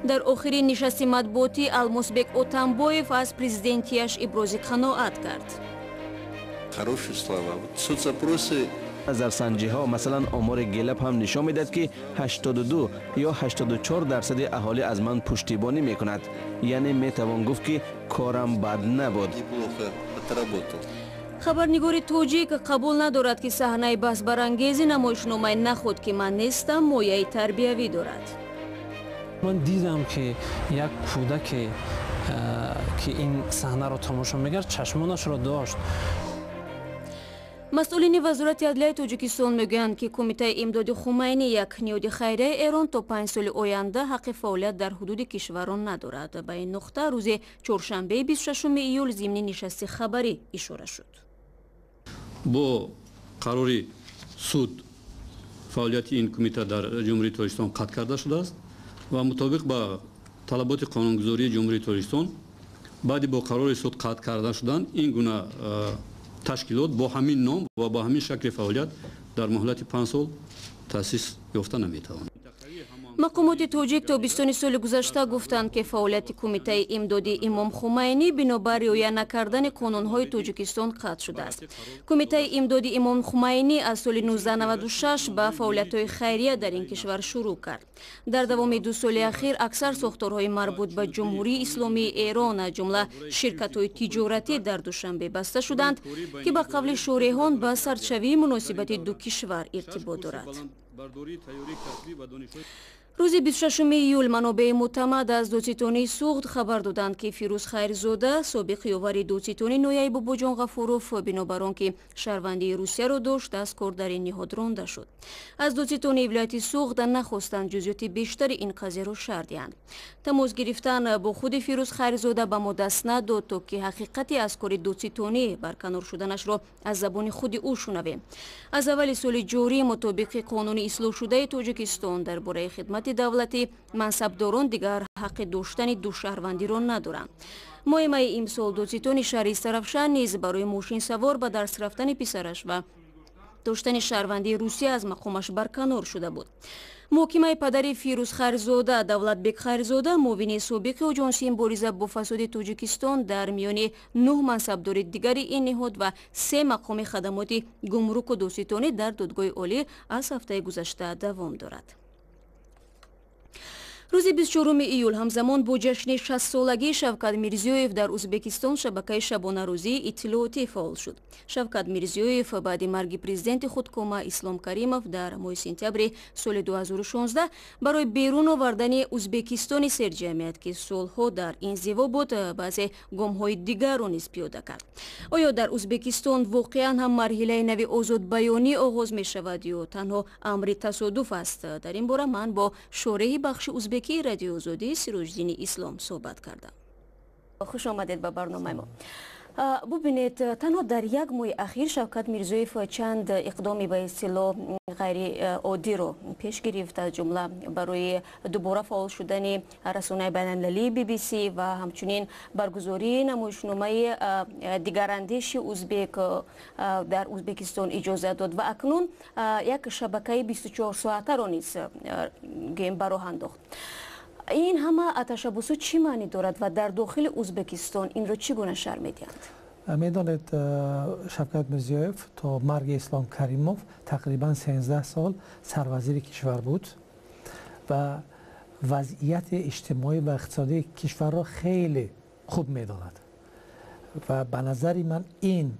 Дар охири нишасти матбуотӣ Алмосбек Отамбоев аз президентияш ибрози қаноат кард. Хорошие слова. Вот соцопросы. Назарсанҷиҳо, масалан, омори Гэллап ҳам нишон медиҳад, ки 82 ё 84 дарсади аҳолӣ аз ман пуштибонӣ мекунад. Яъне метавон гуфт, ки корам бад набуд. Неплохо отработал. Хабарнигори тоҷик қабул надорад, ки саҳнаи баҳсбарангези намоишномаи «Наход ки ман нестам» мояи тарбиявӣ дорад. Ман дидам, ки як кӯдаке, ки ин саҳнаро тамошо мекард, чашмонашро дошт. Масъулини Вазорати адлияи Тоҷикистон мегӯянд, ки Кумитаи имдоди Хумайнӣ, як ниҳоди хайрияи Эрон, то 5 соли оянда ҳаққи фаъолият дар ҳудуди кишварро надорад. Ба ин нуқта рӯзи чоршанбеи 26 июл зимни нишасти хабарӣ ишора шуд. Бо қарори суд фаъолияти ин кумита дар Ҷумҳурии Тоҷикистон қатъ карда шудааст ва мутобиқ ба талаботи қонунгузории Ҷумҳурии Тоҷикистон, баъди бо қарори суд қатъ карда шудан, ин гуна ташкилот бо ҳамин ном ва бо ҳамин шакли фаъолият дар муҳлати 5 сол таъсис ёфта наметавонад. Мақомоти тоҷик тобистони соли гузашта гуфтанд, ки фаъолияти Кумитаи имдоди Имом Хумайнӣ бинобар риоя накардани қонунҳои Тоҷикистон қатъ шудааст. Кумитаи имдоди Имом Хумайнӣ аз соли 1996 ба фаъолиятҳои хайрия дар ин кишвар шурӯъ кард. Дар давоми 2 соли ахир аксар сохторҳои марбут ба Ҷумҳурии Исломии Эрон, аз ҷумла ширкатҳои тиҷоратӣ, дар Душанбе баста шуданд, ки ба қавли шореҳон ба сардшавии муносибати ду кишвар иртибот дорад. Рӯзи 26 июл манобеи мӯътамад аз додситонии Суғд хабар доданд, ки Фирӯз Хайрзода, собиқ ёвари додситони ноҳияи Бобоҷон Ғафуров, бинобар он ки шаҳрвандии Русияро дошт, аз кор дар ин ниҳод ронда шуд. Аз додситонии вилояти Суғд нахостанд ҷузъиёти бештари ин қазияро шарҳ диҳанд. Тамос гирифтан бо худи Фирӯз Хайрзода ба мо даст надод, то ки ҳақиқати аз кори додситонӣ барканор шуданашро аз забони худи ӯ шунавем. Аз аввали соли ҷорӣ, мутобиқи қонуни ислоҳшудаи Тоҷикистон дар бораи хидмати давлатӣ, мансабдорон дигар ҳаққи доштани ду шаҳрвандиро надоранд. Моҳи майи имсол додситони шаҳри Истаравшан низ барои мошинсавор ба дарс рафтани писараш ва доштани шаҳрвандии Русия аз мақомаш барканор шуда буд. Муҳокимаи падари Фирӯз Хайрзода, Давлатбек Хайрзода, муовини собиқи Оҷонсии мубориза бо фасоди Тоҷикистон, дар миёни нӯҳ мансабдори дигари ин ниҳод ва се мақоми хадамоти гумруку додситонӣ дар Додгоҳи Олӣ аз ҳафтаи гузашта давом дорад. Рӯзи 24 июл, ҳамзамон бо ҷашни 60-солагии Шавкат Мирзиёев, дар Узбекистон шабакаи шабонарӯзии иттилоотӣ фаъол шуд. Шавкат Мирзиёев баъди марги президенти худкома Ислом Каримов дар моҳи сентябри соли 2016 барои берун овардани Узбекистони серҷамъият, ки солҳо дар инзиво буд, баъзе гомҳои дигарро низ пиёда кард. Оё дар Узбекистон воқеан ҳам марҳилаи нави озодбаёнӣ оғоз мешавад ё танҳо амри тасодуф аст? Дар ин бора ман бо шореҳи бахши узбекии Радиои Озодӣ Сироҷиддини Ислом суҳбат кардам. Хуш омадед ба барномаи мо. Бубинед, танҳо дар як моҳи ахир Шавкат Мирзоев чанд иқдоми ба истилоҳ ғайриоддиро пеш гирифт, аз ҷумла барои дубора фаъол шудани расонаи байналмилалии BBC ва ҳамчунин баргузории намоишномаи дигарандеши узбек дар Узбекистон иҷозат дод ва акнун як шабакаи 24 соатаро низ гӯем ба роҳ андохт. Ин ҳама ташаббусҳо чӣ маънӣ дорад ва дар дохили Узбекистон инро чӣ гуна шарҳ медиҳанд? Медонед, Шавкат Мирзиёев то марги Ислом Каримов тақрибан 13 сол сарвазири кишвар буд ва вазъияти иҷтимоӣ ва иқтисодии кишварро хеле хуб медонад ва ба назари ман ин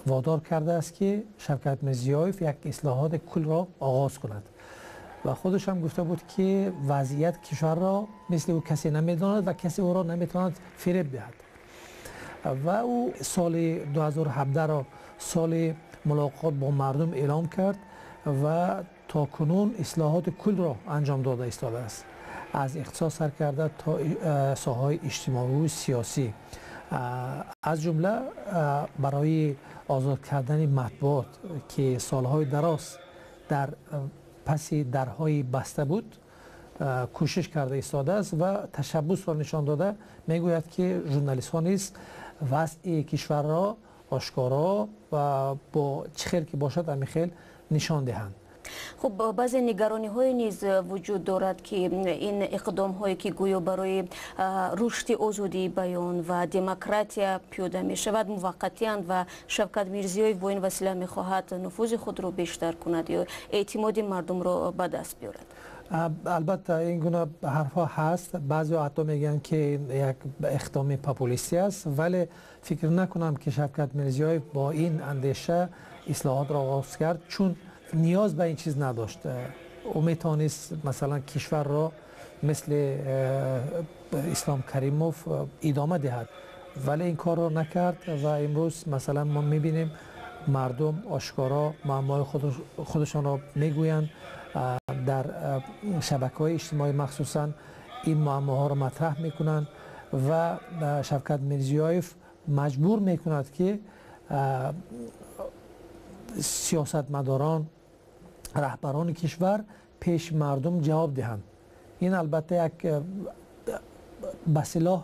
водор кардааст, ки Шавкат Мирзиёев як ислоҳоти кулро оғоз кунад. Ва худаш ҳам гуфта буд, ки вазъият кишварро мисли ӯ касе намедонад ва касе ӯро наметавонад фиреб диҳад. Ва ӯ соли 2017-ро соли мулоқот бо мардум эълом кард ва то кунун ислоҳоти кулро анҷом дода истодааст, аз иқтисод сар карда то соҳаҳои иҷтимоию сиёсӣ, аз ҷумла барои озод кардани матбуот, ки солҳои дароз дар паси дарҳои баста буд, кӯшиш карда истодааст ва ташаббусро нишон дода мегӯяд, ки журналистҳо низ вазъи кишварро ошкоро ва бо чӣ хел ки бошад, ҳамин хел нишон диҳанд. Хуб, баъзе нигарониҳое низ вуҷуд дорад, ки ин иқдомҳое, ки гӯё барои рушди озодии баён ва демократия пиёда мешавад, муваққатиянд ва Шавкат Мирзиёев бо ин васила мехоҳад нуфузи худро бештар кунад ё эътимоди мардумро ба даст биёрад. Албатта, ин гуна ҳарфҳо ҳаст. Баъзеҳо ҳатто мегӯянд, ки як иқдоми популистӣ аст, вале фикр накунам, ки Шавкат Мирзиёев бо ин андеша ислоҳотро оғоз кард, чун ниёз ба ин чиз надошт. Ӯ метавонист, масалан, кишварро мисли Ислом Каримов идома диҳад, вале ин корро накард ва имрӯз, масалан, мо мебинем, мардум ошкоро муаммои худашонро мегӯянд, дар шабакаҳои иҷтимоӣ махсусан ин муаммоҳоро матраҳ мекунанд ва Шавкат Мирзиёев маҷбур мекунад, ки сиёсатмадорон, раҳбарони кишвар пеши мардум ҷавоб диҳанд. Ин албатта як ба силоҳ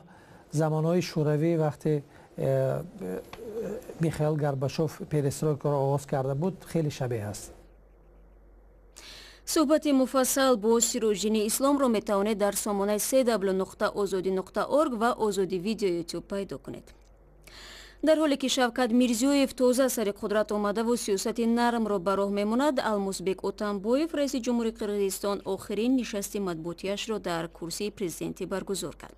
замонҳои Шӯравӣ, вақте Михаил Горбачов перестройкаро оғоз карда буд, хеле шабеҳ аст. Суҳбати муфассал бо Сироҷиддини Исломро метавонед дар сомонаи cw.ozodi.org ва Озоди Видео Ютуб пайдо кунед. Дар ҳоле ки Шавкат Мирзиёев тоза сари қудрат омадаву сиёсати нармро ба роҳ мемонад, Алмусбек Отамбоев, раиси ҷумҳури Қирғизистон, охирин нишасти матбуотиашро дар курсии президентӣ баргузор кард.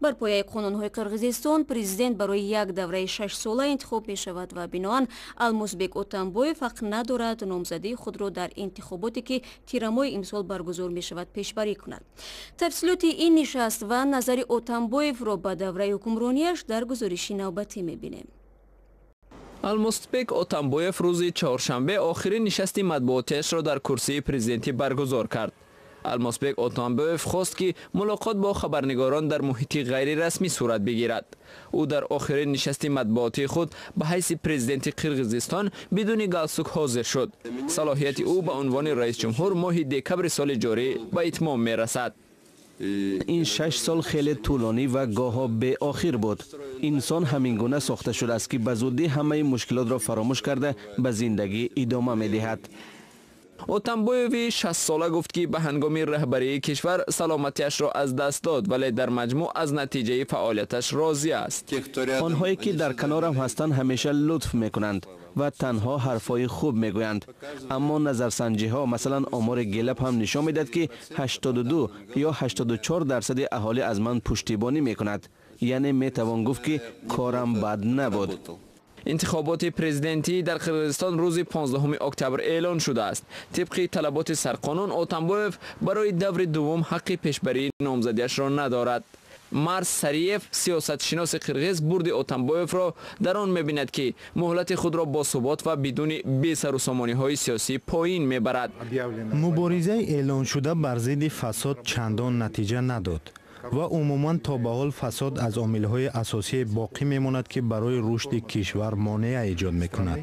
Бар пояи қонунҳои Қирғизистон президент барои як давраи 6сола интихоб мешавад ва биноан Алмусбек Отамбоев ҳақ надорад номзадии худро дар интихоботе, ки тирамоҳи имсол баргузор мешавад, пешбарӣ кунад. Тафсилоти ин нишаст ва назари Отамбоевро ба давраи ҳукмронияш дар гузориши навбатӣ мебинем. Алмосбек Отамбоев рӯзи чоршанбе охирин нишасти матбуотиашро дар курсии президентӣ баргузор кард. Алмосбек Отамбоев хост, ки мулоқот бо хабарнигорон дар муҳити ғайрирасмӣ сурат бигирад. Ӯ дар охирин нишасти матбуотии худ ба ҳайси президенти Қирғизистон бидуни галстук ҳозир шуд. Салоҳияти ӯ ба унвони раисҷумҳур моҳи декабри соли ҷорӣ ба итмом мерасад. Ин 6 сол хеле тӯлонӣ ва гоҳо беохир буд. Инсон ҳамин гуна сохта шудааст, ки ба зуддӣ ҳамаи мушкилотро фаромӯш карда, ба зиндагӣ идома медиҳад. Отамбоеви 60сола гуфт, ки ба ҳангоми раҳбарии кишвар саломатиашро аз даст дод, вале дар маҷмӯъ аз натиҷаи фаъолияташ розӣ аст. Онҳое, ки дар канорам ҳастанд, ҳамеша лутф мекунанд ва танҳо ҳарфҳои хуб мегӯянд. Аммо назарсанҷиҳо, масалан, омори Гэллап ҳам нишон медиҳад, ки 82 ё 84 дарсади аҳолӣ аз ман пуштибонӣ мекунад. Яъне метавон гуфт, ки корам бад набуд. Интихоботи президентӣ дар Қирғизистон рӯзи 15 октябр эълон шудааст. Тибқи талаботи сарқонун, Отамбоев барои даври дуввум ҳаққи пешбарии номзадиашро надорад. Марс Сариев, сиёсатшиноси қирғиз, бурди Отамбоевро дар он мебинад, ки муҳлати худро бо субот ва бидуни бесарусомониҳои сиёсӣ поин мебарад. Муборизаи эълоншуда бар зидди фасод чандон натиҷа надод ва умуман то ба ҳол фасод аз омилҳои асосие боқӣ мемонад, ки барои рушди кишвар монеа эҷод мекунад.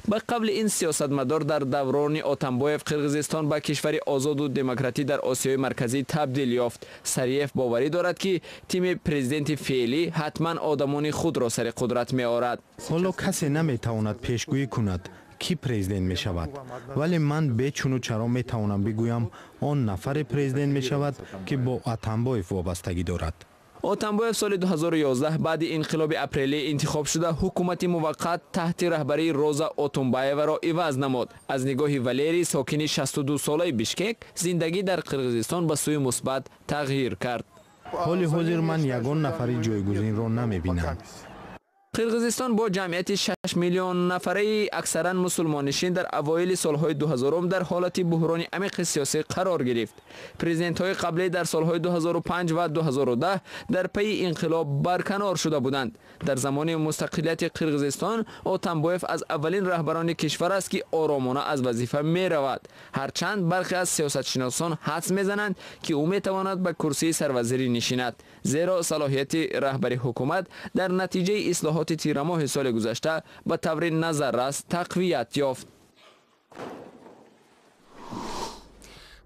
Ба қавли ин сиёсатмадор, дар даврони Отамбоев Қирғизистон ба кишвари озоду демократӣ дар Осиёи Марказӣ табдил ёфт. Сариев боварӣ дорад, ки тими президенти феълӣ ҳатман одамони худро сари қудрат меорад. Ҳоло касе наметавонад пешгӯӣ кунад, кӣ президент мешавад, вале ман бечуну чаро метавонам бигӯям, он нафаре президент мешавад, ки бо Атамбоев вобастагӣ дорад. Отамбоев соли 2011 баъди инқилоби апрелӣ интихоб шуда, ҳукумати муваққат таҳти раҳбарии Роза Отумбаеваро иваз намуд. Аз нигоҳи Валерий, сокини 62-солаи Бишкек, зиндагӣ дар Қирғизистон ба сӯи мусбат тағйир кард. Ҳоли ҳозир ман ягон нафари ҷойгузинро намебинам. Қирғизистон бо ҷамъияти 6 миллион нафараи аксаран мусулмоннишин дар авоили солҳои 2000 дар ҳолати буҳрони амиқи сиёсӣ қарор гирифт. Президентҳои қаблӣ дар солҳои 2005 ва 2010 дар пайи инқилоб барканор шуда буданд. Дар замони мустақилияти Қирғизистон Отамбоев аз аввалин раҳбарони кишвар аст, ки оромона аз вазифа меравад, ҳарчанд бархе аз сиёсатшиносон ҳадс мезананд, ки ӯ метавонад ба курсии сарвазирӣ нишинад, зеро салоҳияти раҳбари ҳукумат дар натиҷаи ислоҳоти тирамоҳи соли гузашта ба таври назаррас тақвият ёфт.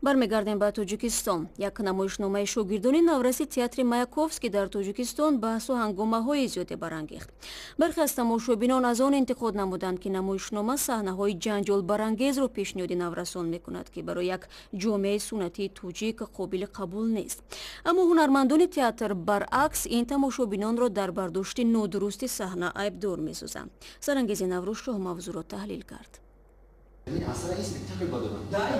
Бармегардем ба Тоҷикистон. Як намоишномаи шогирдони навраси театри Маяковский дар Тоҷикистон баҳсу ҳангомаҳои зиёде барангехт. Бархе аз тамошобинон аз он интиқод намуданд, ки намоишнома саҳнаҳои ҷанҷолбарангезро пешниҳоди наврасон мекунад, ки барои як ҷомеаи суннатии тоҷик қобили қабул нест. Аммо ҳунармандони театр баръакс ин тамошобинонро дар бардошти нодурусти саҳна айбдор месозанд. Сарангези Наврӯзшоҳ мавзӯъро таҳлил кард.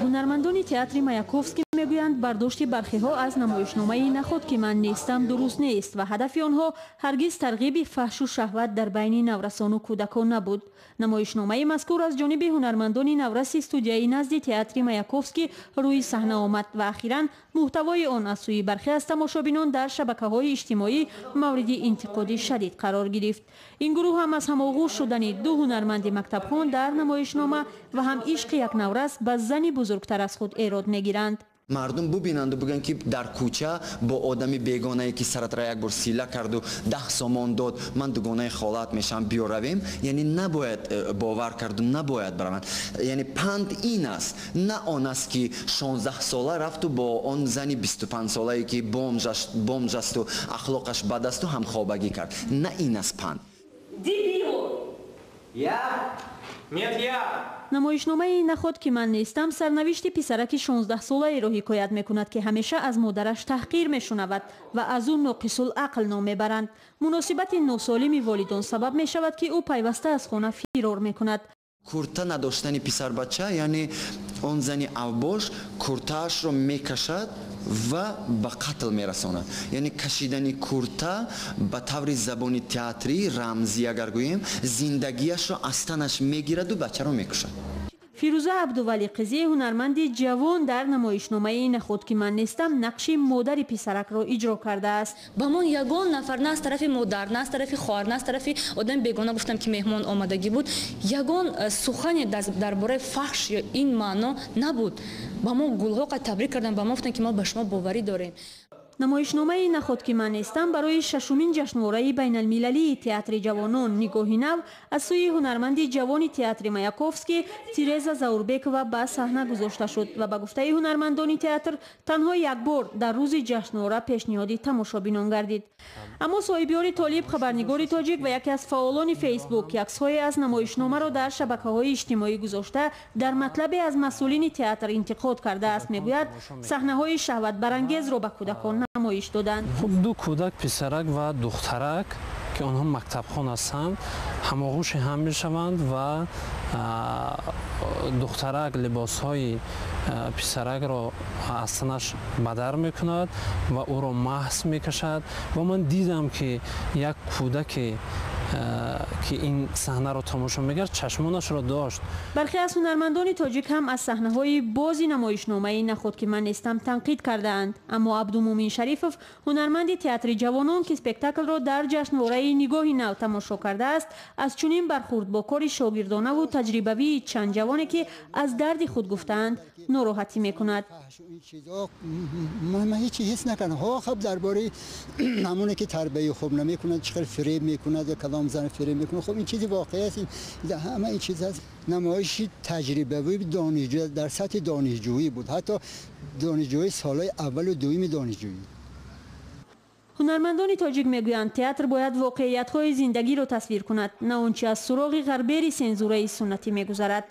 Ҳунармандони театри Маяковский мегӯянд, бардошти бархиҳо аз намоишномаи «Наход ки ман нестам» дуруст нест ва ҳадафи онҳо ҳаргиз тарғиби фаҳшу шаҳват дар байни наврасону кӯдакон набуд. Намоишномаи мазкур аз ҷониби ҳунармандони навраси студияи назди театри Маяковский рӯи саҳна омад ва ахиран муҳтавои он аз сӯи бархе аз тамошобинон дар шабакаҳои иҷтимоӣ мавриди интиқоди шадид қарор гирифт. Ин гурӯҳ ҳам аз ҳамоғӯш шудани ду ҳунарманди мактабхон дар намоишнома ва ҳам ишқи як наврас ба зани бузургтар аз худ эрод мегиранд. Мардум бубинанду бигӯянд, ки дар кӯча бо одами бегонае, ки саратра як бор сила карду 10 сомон дод, ман дугонаи холат мешавам, биё равем, яъне набояд бовар карду набояд бараванд. Яъне панд ин аст, на он аст, ки 16-сола рафту бо он зани 25-солае, ки бомж асту ахлоқаш бад асту, ҳамхобагӣ кард. На ин аст панд. Я? Нет, я! Намоишномаи «Наход ки ман нестам» сарнавишти писараки 16-солаеро ҳикоят мекунад, ки ҳамеша аз модараш таҳқир мешунавад ва аз ӯ ноқисул ақл ном мебаранд. Муносибати носолими волидон сабаб мешавад, ки ӯ пайваста аз хона фирор мекунад. Курта надоштани писарбача, яъне он зани авбош куртаашро мекашад ва ба қатл мерасонад. Яъне кашидани курта ба таври забони театрӣ, рамзӣ агар гӯем, зиндагиашро аз танаш мегираду бачаро мекушад. Фирӯза Абдувалиқизӣ, ҳунарманди ҷавон, дар намоишномаи «Наход ки ман нестам» нақши модари писаракро иҷро кардааст. Ба мо ягон нафар, на аз тарафи модар, на аз тарафи хоҳар, на аз тарафи одами бегона, гуфтам, ки меҳмон омадагӣ буд, ягон сухане дар бораи фаҳш ё ин маъно набуд. Ба мо гулҳо қад табрик карданд, ба мо гуфтанд, ки мо ба шумо боварӣ дорем. Намоишномаи «Наход ки ман нестам» барои шашумин ҷашнвораи байналмилалии театри ҷавонон «Нигоҳи нав» аз сӯи ҳунарманди ҷавони театри Маяковский Тереза Заурбекова ба саҳна гузошта шуд ва ба гуфтаи ҳунармандони театр танҳо як бор дар рӯзи ҷашнвора пешниҳоди тамошобинон гардид. Аммо Соҳибёри Толиб, хабарнигори тоҷик ва яке аз фаъолони Фейсбук, ки аксҳое аз намоишномаро дар шабакаҳои иҷтимоӣ гузошта, дар матлабе аз масъулини театр интиқод кардааст. Мегӯяд, саҳнаҳои шаҳватбарангезро ба кӯдакон намоиш доданд. Хуб, ду кӯдак, писарак ва духтарак, ки онҳо мактабхон ҳастанд, ҳамоғӯши ҳам мешаванд ва духтарак либосҳои писаракро аз танаш бадар мекунад ва ӯро маҳз мекашад. Ва ман дидам, ки як кӯдаке, ки ин саҳнаро тамошо мекард, чашмонашро дошт. Бархе аз ҳунармандони тоҷик ҳам аз саҳнаҳои бози намоишномаи «Наход ки ман нестам» танқид кардаанд. Аммо Абдумумин Шарифов, ҳунарманди театри ҷавонон, ки спектаклро дар ҷашнвораи «Нигоҳи нав» тамошо кардааст, аз чунин бархурд бо кори шогирдонаву таҷрибавии чанд ҷавоне, ки аз дарди худ гуфтаанд, нороҳатӣ мекунад. Ман ҳеҷ ҳис накардам. Ҳо, хуб, дар бораи ҳамоне, ки тарбияи хуб намекунад, чӣ хел фиреб мекунад ё кадом зан фиреб мекунад, хуб, ин чизи воқеӣ аст, ҳама ин чиз аст. Намоиши таҷрибавӣ донишҷӯ дар сатҳи донишҷӯӣ буд, ҳатто донишҷӯи солҳои аввалу дуюми донишҷӯӣ. Ҳунармандони тоҷик мегӯянд, театр бояд воқеиятҳои зиндагиро тасвир кунад, на он чи аз суроғи ғарбери сензураи суннатӣ мегузарад.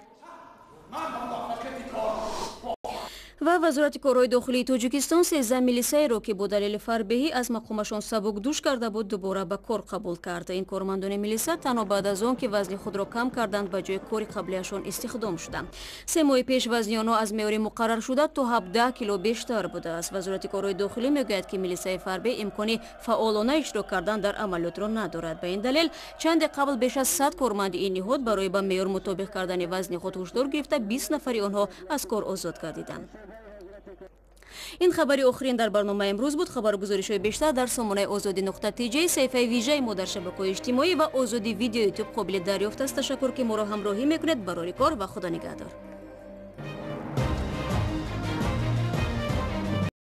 Ва Вазорати корҳои дохилии Тоҷикистон 13 милисаеро, ки бо далели фарбеҳӣ аз мақомашон сабукдӯш карда буд, дубора ба кор қабул кард. Ин кормандони милиса танҳо баъд аз он ки вазни худро кам карданд, ба ҷои кори қаблияшон истихдом шуданд. 3 моҳи пеш вазни онҳо аз меъёри муқарраршуда то 17 кило бештар будааст. Вазорати корҳои дохилӣ мегӯяд, ки милисаи фарбеҳ имкони фаъолона иштирок кардан дар амалиётро надорад. Ба ин далел чанде қабл беш аз 100 корманди ин ниҳод барои ба меъёр мутобиқ кардани вазни худ ҳушдор гирифта, 20 нафари онҳо аз кор озод гардиданд. Ин хабари охирин дар барномаи имрӯз буд. Хабару гузоришҳои бештар дар сомонаи Озодӣ.тж, саҳифаи вижаи мо дар шабакаҳои иҷтимоӣ ва Озодӣ Видео Ютуб қобили дарёфт аст. Ташаккур, ки моро ҳамроҳӣ мекунед. Барори кор ва Худо нигаҳдор.